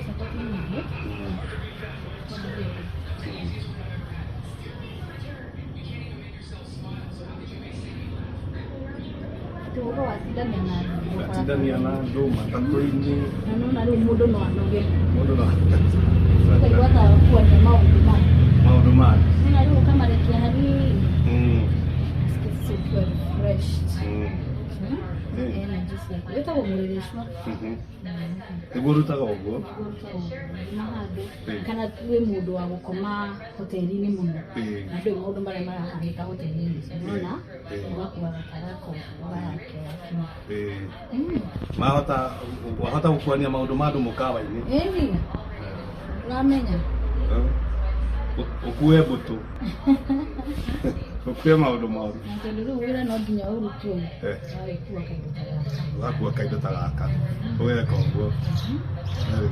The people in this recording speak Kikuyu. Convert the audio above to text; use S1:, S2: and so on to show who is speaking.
S1: Support nyingĩ. Atĩ ũhoro wa cindania na andũ.
S2: Gatindania na andũ matatũ-inĩ.
S1: Na nona rĩu mũndũ no anoge.
S2: Mũndũ no
S1: Ũkaigua ta kuania maũndũ ma.
S2: Maũndũ ma.
S1: Nona rĩu ũkamarekia hanini. Sikia ukiwa refreshed. Energy ciaku. Wĩtagwo mũrĩrĩcua.
S2: Nĩguo ũrutaga ũguo.
S1: Uma handũ kana wĩ mũndũ wa gũkoma hoteli-inĩ mũno na ndũĩ maũndũ marĩa marahanĩka hoteli-inĩ icio, nona ũgakua gatarako ũgarakera kinya.
S2: Mahota wahota gũkuania maũndũ ma andũ mũkawa-inĩ.
S1: Ĩni ũramenya.
S2: Ũkue mbũtũ, ũkue maũndũ moru.
S1: Na tondũ rĩu wĩra no nginya ũrutwo, wagĩkua kaindo ta gaka.
S2: Ũgakua kaindo ta gaka ũgeka ũguo. Very